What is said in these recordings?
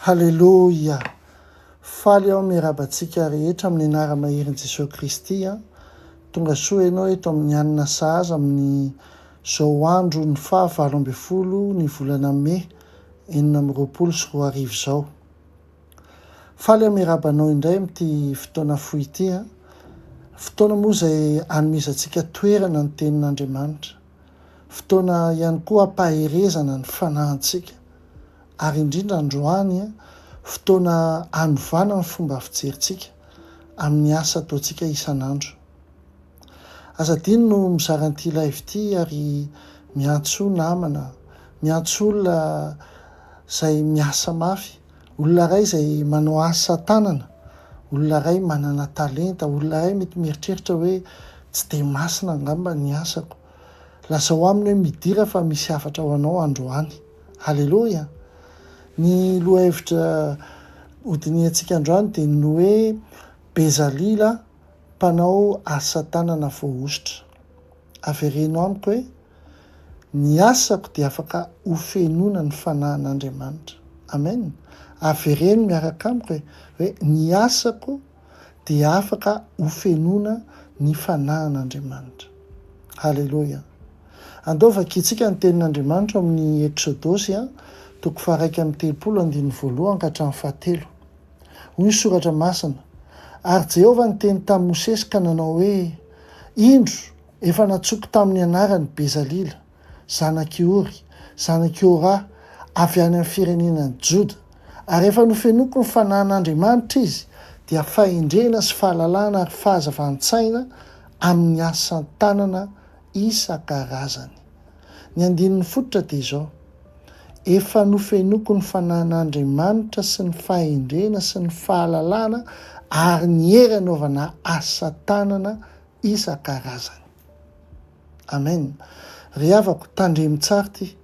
Haleloia! Faly aho miarahaba antsika rehetra amin'ny anara-maherin'i Jesoa Kristy a! Tonga soa ianao eto amin'ny hanina sahaza amin'ny zao andro ny faha 18 ny volana mey 2026 izao. Faly aho miarahaba anao indray amin'ity fotoana fohy ity a! Fotoana moa izay hanomezantsika toerana ny tenin'Andriamanitra. Fotoana ihany koa hampaherezana ny fanahintsika. ary indrindra androany, fotoana hanovana ny fomba fijerintsika amin'ny asa ataontsika isan'andro. Aza adino no mizara an'ity live ity ary miantsoa namana, miantso olona izay miasa mafy, olona iray izay manao asa tanana, olona iray manana talenta, olona iray mety mieritreritra hoe tsy dia masina angamba ny asako. Lazao aminy hoe midira fa misy hafatra ho anao androany. Haleloia! Ny lohahevitra hodinihantsika androany dia ny hoe Bezalila mpanao asa tanana voahosotra. Avereno amiko hoe, Ny asako dia afaka hofenoina ny Fanahin'Andriamanitra. Amen! Avereno miaraka amiko e, hoe ny asako dia afaka hofenoina ny Fanahin'Andriamanitra. Haleloia! Andao vakintsika ny Tenin'Andriamanitra ao amin'ny Eksodosy, toko faha-31 andininy voalohany ka hatramin'ny fahatelo. Hoy ny Soratra Masina, Ary Jehovah niteny tamin'i Mosesy ka nanao hoe, Indro, efa nantsoiko tamin'ny anarany Bezalila, zanak'i Ory, zanak'i Hora, avy any amin'ny firenenan'i Joda, ary efa nofenoiko ny fanahin'Andriamanitra izy, dia fahendrena sy fahalalana ary fahazavan-tsaina amin'ny asan-tanana isan-karazany. Ny andininy fototra dia izao, Efa nofenoiko ny fanahin'Andriamanitra sy ny fahendrena sy ny fahalalana ary ny hery anaovana asa tanana isan-karazany. Amen. Ry havako, tandremo tsara ity.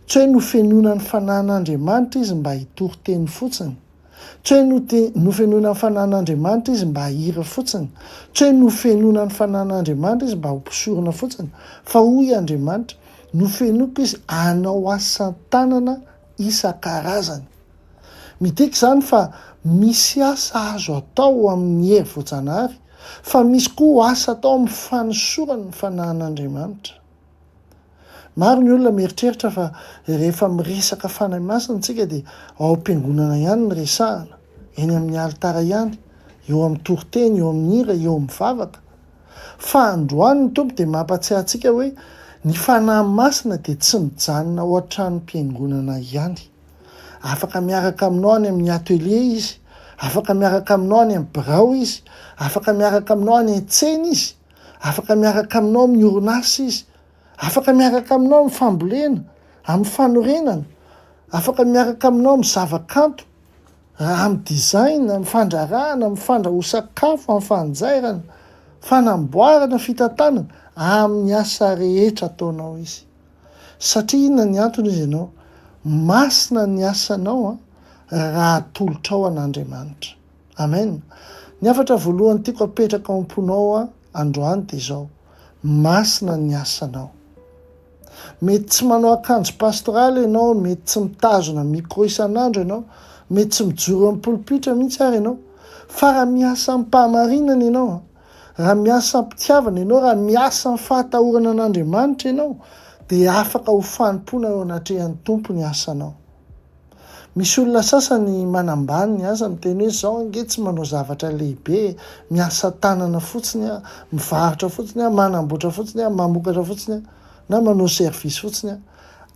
Tsy hoe nofenoina ny fanahin'Andriamanitra izy mba hitory teny fotsiny. Tsy hoe nofenoina ny fanahin'Andriamanitra izy mba hihira fotsiny. Tsy hoe nofenoina ny fanahin'Andriamanitra izy mba ho mpisorona fotsiny. Fa hoy Andriamanitra, nofenoiko izy hanao asan-tanana isan-karazany. Midika izany fa misy asa azo atao amin'ny hery voajanahary, fa misy koa asa atao amin'ny fanosorana ny fanahin'Andriamanitra. Maro ny olona mieritreritra fa rehefa miresaka Fanahy Masina isika dia ao am-piangonana ihany no resahana, eny amin'ny alitara ihany, eo amin'ny toriteny, eo amin'ny hira, eo amin'ny vavaka. Fa androany ny Tompo dia mampatsiahy antsika hoe ny Fanahy Masina dia tsy mijanona ao an-tranom-piangonana ihany. Afaka miaraka aminao any amin'ny atelier izy, afaka miaraka aminao any amin'ny birao izy, afaka miaraka aminao any an-tsena izy, Afaka miaraka aminao amin'ny orinasa izy. Afaka miaraka aminao amin'ny fambolena, amin'ny fanorenana. Afaka miaraka aminao amin'ny zavakanto, amin'ny design, amin'ny fandraharahana, amin'ny fandrahoan-sakafo, amin'ny fanjairana, fanamboarana, fitantanana, amin'ny asa rehetra ataonao izy. Satria inona ny antony izy ianao? Masina ny asanao raha atolotrao an'Andriamanitra. Amen! Ny hafatra voalohany tiako apetraka ao am-ponao androany dia izao, Masina ny asanao. Mety tsy manao akanjo pastoraly ianao, mety tsy mitazona micro isan'andro ianao, mety tsy mijoro eo amin'ny polipitra mihitsy ary ianao, fa raha miasa amim-pahamarinana ianao, raha miasa am-pitiavana ianao, raha miasa amin'ny fahatahorana an'Andriamanitra ianao, dia afaka ho fanompoana eo anatrehan'ny Tompo ny asanao. Misy olona sasany manambany ny asa, miteny hoe zao ange tsy manao zavatra lehibe e, miasa tanana fotsiny aho, mivarotra fotsiny aho, manamboatra fotsiny aho, mamokatra fotsiny aho, na manao service fotsiny aho.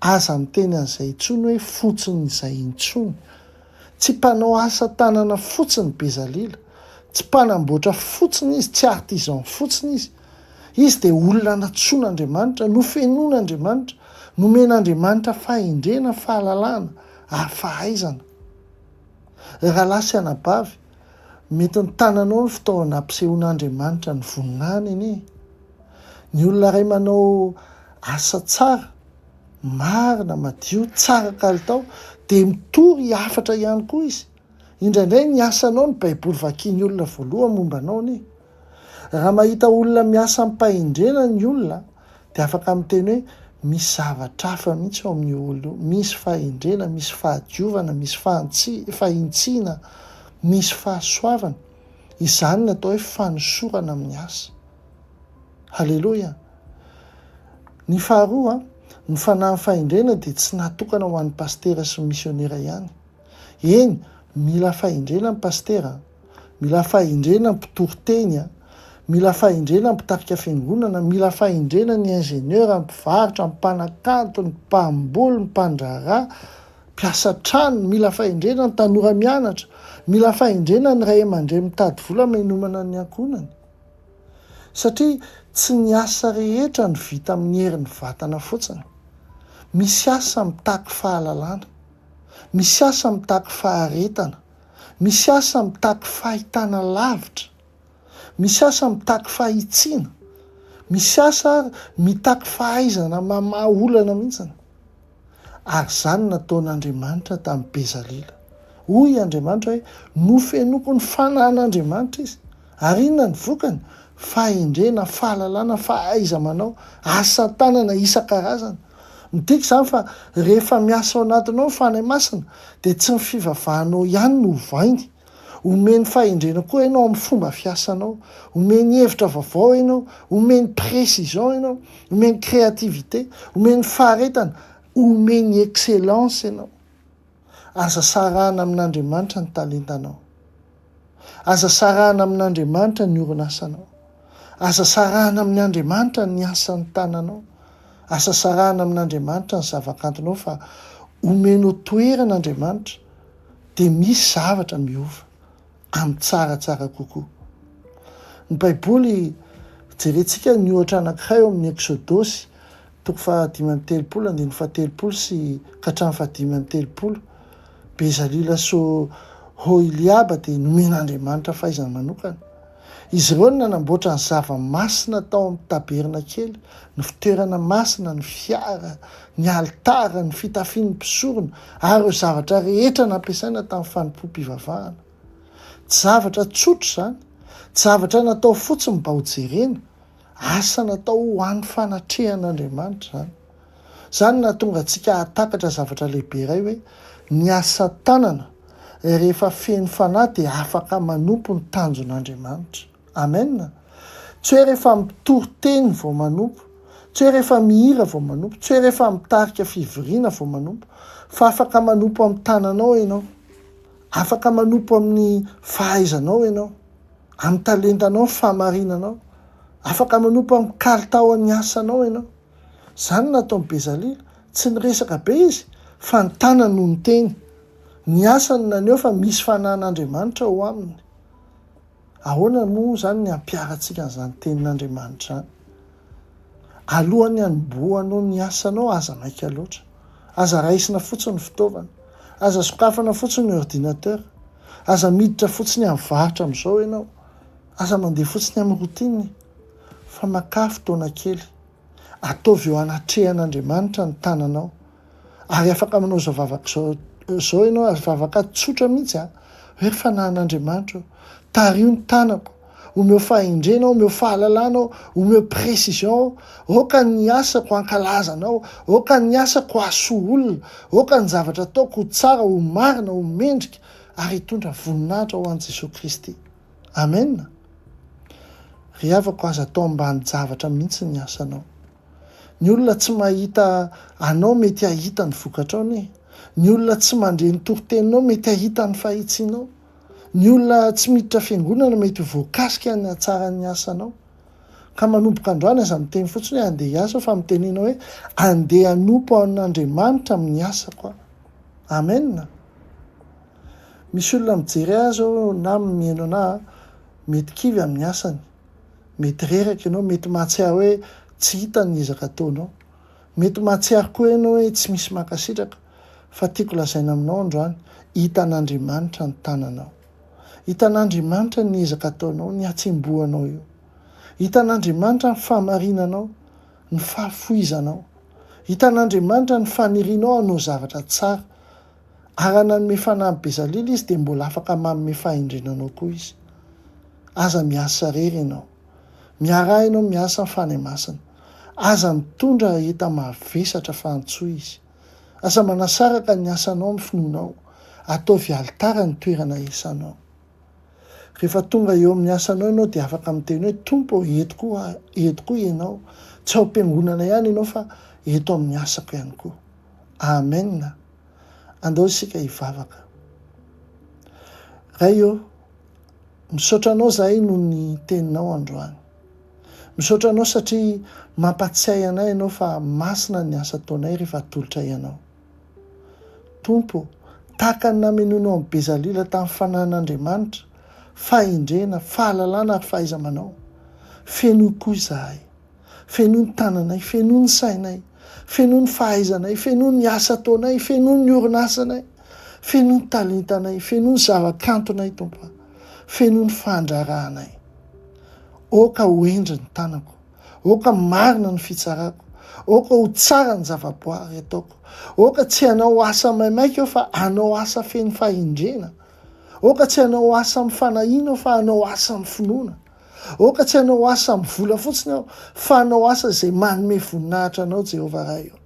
Aza miteny an'izay intsony hoe fotsiny izay intsony. Tsy mpanao asa tanana fotsiny Bezalila, tsy mpanamboatra fotsiny izy, tsy artisan fotsiny izy. Izy dia olona nantsoin'Andriamanitra, nofenoin'Andriamanitra, nomen'Andriamanitra fahendrena, fahalalana ary fahaizana. Ry rahalahy sy anabavy, mety ny tananao no fitaovana ampisehoan'Andriamanitra ny voninahiny anie. Ny olona iray manao asa tsara, marina, madio, tsara kalitao, dia mitory hafatra ihany koa izy. Indraindray ny asanao no Baiboly vakian'ny olona voalohany momba anao anie. Raha mahita olona miasa amim-pahendrena ny olona dia afaka miteny hoe Misy zavatra hafa mihitsy ao amin'io olona io. Misy fahendrena, misy fahadiovana, misy fahintsiana, misy fahasoavana. Izany no atao hoe fanosorana amin'ny asa. Haleloia! Ny faharoa, ny fanahin'ny fahendrena dia tsy natokana ho an'ny pasitera sy ny misionera ihany. Eny, mila fahendrena ny pasitera, mila fahendrena ny mpitory teny, mila fahendrena ny mpitarika fiangonana, mila fahendrena ny ingénieur, ny mpivarotra, ny mpanakanto, ny mpamboly, ny mpandraharaha, mpiasa trano, mila fahendrena ny tanora mianatra, mila fahendrena ny ray aman-dreny mitady vola manomana ny ankohonany. Satria tsy ny asa rehetra no vita amin'ny herin'ny vatana fotsiny. Misy asa mitaky fahalalana. Misy asa mitaky faharetana. Misy asa mitaky fahitana lavitra. Misy asa mitaky fahitsiana. Misy asa ary mitaky fahaizana mamaha olana mihitsy. Ary izany nataon'Andriamanitra tamin'i Bezalila. Hoy Andriamanitra hoe, Nofenoiko ny fanahin'Andriamanitra izy. Ary inona ny vokany? Fahendrena, fahalalana, fahaiza-manao, asa tanana isan-karazany. Midika izany fa rehefa miasa ao anatinao ny Fanahy Masina, dia tsy ny fivavahanao ihany no ovainy. Omeny fahendrena koa ianao amin'ny fomba fiasanao. Omeny hevitra vaovao ianao. Omeny précision ianao. Omeny créativité. Omeny faharetana. Omeny excellence ianao. Aza sarahana amin'Andriamanitra ny talentanao. Aza sarahana amin'Andriamanitra ny orinasanao. Aza sarahana amin'Andriamanitra ny asan'ny tananao. Aza sarahana amin'Andriamanitra ny zavakantonao fa omenao toerana Andriamanitra dia misy zavatra miova amin'ny tsaratsara kokoa. Ny Baiboly, jerentsika ny ohatra anankiray ao amin'ny Eksodosy, toko faha-35, andininy faha-30 sy ka hatramin'ny faha-35. Bezalila sy Oholiaba dia nomen'Andriamanitra fahaizana manokana. Izy ireo no nanamboatra ny zava-masina tao amin'ny tabernakely, ny fitoerana masina, ny fiara, ny alitara, ny fitafian'ny mpisorona, ary ireo zavatra rehetra nampiasaina tamin'ny fanompoam-pivavahana. Tsy zavatra tsotra izany, tsy zavatra natao fotsiny mba hojerena, asa natao ho an'ny fanatrehan'Andriamanitra izany. Izany no nahatonga antsika hahatakatra zavatra lehibe iray hoe, ny asa tanana rehefa feno fanahy dia afaka manompo ny tanjon'Andriamanitra. Amen! Tsy hoe rehefa mitory teny vao manompo, tsy hoe rehefa mihira vao manompo, tsy hoe rehefa mitarika fivoriana vao manompo, fa afaka manompo amin'ny tananao ianao, afaka manompo amin'ny fahaizanao ianao, amin'ny talentanao, ny fahamarinanao, afaka manompo amin'ny kalitaon'ny asanao ianao. Izany no nataon'i Bezalila. Tsy niresaka be izy, fa ny tanany no niteny. Ny asany no naneho fa misy fanahin'Andriamanitra ao aminy. Ahoana moa izany ny hampiharantsika an'izany tenin'Andriamanitra izany? Alohan'ny hanombohanao ny asanao, aza maika loatra. Aza raisina fotsiny ny fitaovana. Aza sokafana fotsiny ny ordinateur. Aza miditra fotsiny amin'ny varotra amin'izao ianao. Aza mandeha fotsiny amin'ny routine. Fa makà fotoana kely. Ataovy eo anatrehan'Andriamanitra ny tananao. Ary afaka manao izao vavaka izao izao ianao, ary vavaka tsotra mihitsy an, hoe ry Fanahin'Andriamanitra ô, tariho ny tanako, omeo fahendrena aho, omeo fahalalana aho, omeo précision aho, aoka ny asako hankalaza Anao, aoka ny asako hahasoa olona, aoka ny zavatra ataoko ho tsara, ho marina, ho mendrika, ary hitondra voninahitra ho an'i Jesoa Kristy. Amen! Ry havako aza atao ambanin-javatra mihitsy ny asanao. Ny olona tsy mahita anao mety hahita ny vokatrao anie. Ny olona tsy mandre ny toriteninao mety hahita ny fahitsianao. Ny olona tsy miditra fiangonana mety ho voakasika ny hatsaran'ny asanao. Ka manomboka androany aza miteny fotsiny hoe andeha hiasa aho fa mitenena hoe andeha hanompo an'Andriamanitra amin'ny asako aho. Amen! Misy olona mijery ahy zao na mihaino anah mety kivy amin'ny asany, mety reraka ianao, mety mahatsiaro hoe tsy hita ny ezaka ataonao, mety mahatsiaro koa ianao hoe tsy misy mankasitraka, fa tiako lazaina aminao androany, hitan'Andriamanitra ny tananao. Hitan'Andriamanitra ny ezaka ataonao, ny hatsembohanao io. Hitan'Andriamanitra ny fahamarinanao, ny fahafoizanao. Hitan'Andriamanitra ny fanirianao hanao zavatra tsara. Ary raha nanome fanahy an'i Bezalila izy dia mbola afaka manome fahendrena anao koa izy. Aza miasa irery ianao. Miaraha ianao miasa ny Fanahy Masina. Aza mitondra enta-mavesatra fa antsoy Izy. Aza manasaraka ny asanao amin'ny finoanao. Ataovy alitara ny toerana iasanao. Rehefa tonga eo amin'ny asanao ianao dia afaka miteny hoe, Tompo ô, eto koa aho, eto koa Ianao. Tsy ao am-piangonana ihany Ianao fa eto amin'ny asako ihany koa. Amen. Andao isika hivavaka. Ray ô, misaotra Anao izahay noho ny Teninao androany. Misaotra Anao satria mampatsiahy anay Ianao fa masina ny asa ataonay rehefa atolotray Anao. Tompo ô, tahaka ny namenoanao an'i Bezalila tamin'ny fanahin'Andriamanitra, fahendrena, fahalalana ary fahaiza-manao, fenoy koa izahay. Fenoy ny tananay, fenoy ny sainay, fenoy ny fahaizanay, fenoy ny asa ataonay, fenoy ny orinasanay, fenoy ny talentanay, fenoy ny zava-kantonay, Tompo a. Fenoy ny fandraharahanay. Aoka ho hendry ny tanako, aoka marina ny fitsarako, aoka ho tsara ny zavaboary ataoko, aoka tsy hanao asa maimaika aho fa hanao asa feno fahendrena, aoka tsy hanao asa amin'ny fanahiana aho fa hanao asa amin'ny finoana. Aoka tsy hanao asa amin'ny vola fotsiny aho, fa hanao asa izay manome voninahitra Anao, Jehovah Ray ô.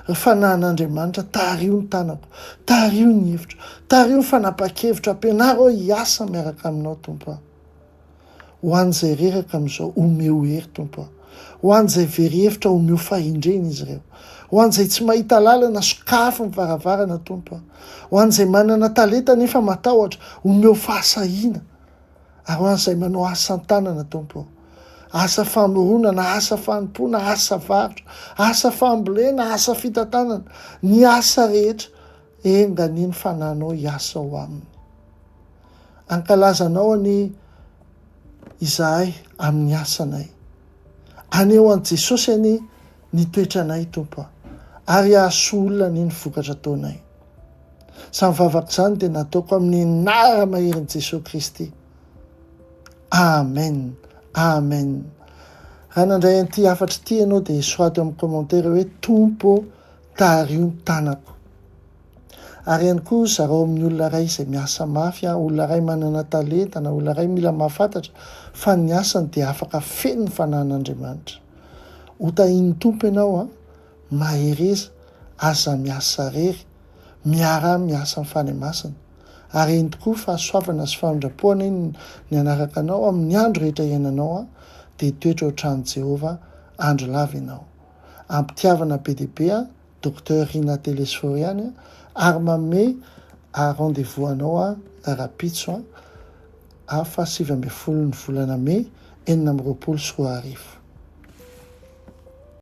Ry Fanahin'Andriamanitra, tariho ny tanako, tariho ny hevitro, tariho ny fanapahan-kevitro, ampianaro aho hiasa miaraka Aminao, Tompo a. Ho an'izay reraka amin'izao, omeo hery, Tompo a. Ho an'izay very hevitra, omeo fahendrena izy ireo. Ho an'izay tsy mahita lalana, sokafy ny varavarana, Tompo a. Ho an'izay manana talenta nefa matahotra, omeo fahasahiana. Ary ho an'izay manao asa an-tanana, Tompo ô, asa famoronana, asa fanompoana, asa varotra, asa fambolena, asa fitantanana, ny asa rehetra, enga anie ny Fanahinao hiasa ao aminy. Hankalaza Anao anie izahay amin'ny asanay. Haneho an'i Jesosy anie ny toetranay, Tompo a, ary hahasoa olona anie ny vokatra ataonay. Izany vavaka izany dia nataoko amin'ny anara-maherin'i Jesoa Kristy. Amen. Amen. Raha nandray an'ity hafatra ity ianao dia soraty eo amin'ny commentaire hoe Tompo ô, tariho ny tanako. Ary ihany koa zarao amin'ny olona iray izay miasa mafy, olona iray manana talenta na olona iray mila mahafantatra fa ny asany dia afaka feno ny fanahin'Andriamanitra. Hotahian'ny Tompo ianao an. Mahereza, aza miasa rery, miaraha miasa amin'ny Fanahy Masina. Ary eny tokoa, fahasoavana sy famindram-po anie ny hanaraka anao amin'ny andro rehetra iainanao an, dia hitoetra ao an-tranon'i Jehovah andro lava ianao. Am-pitiavana be dia be an, Docteur Rina Telesphore ihany an, ary manome rendez-vous anao aho rahampitso an, faha 19 ny volana mey 2026.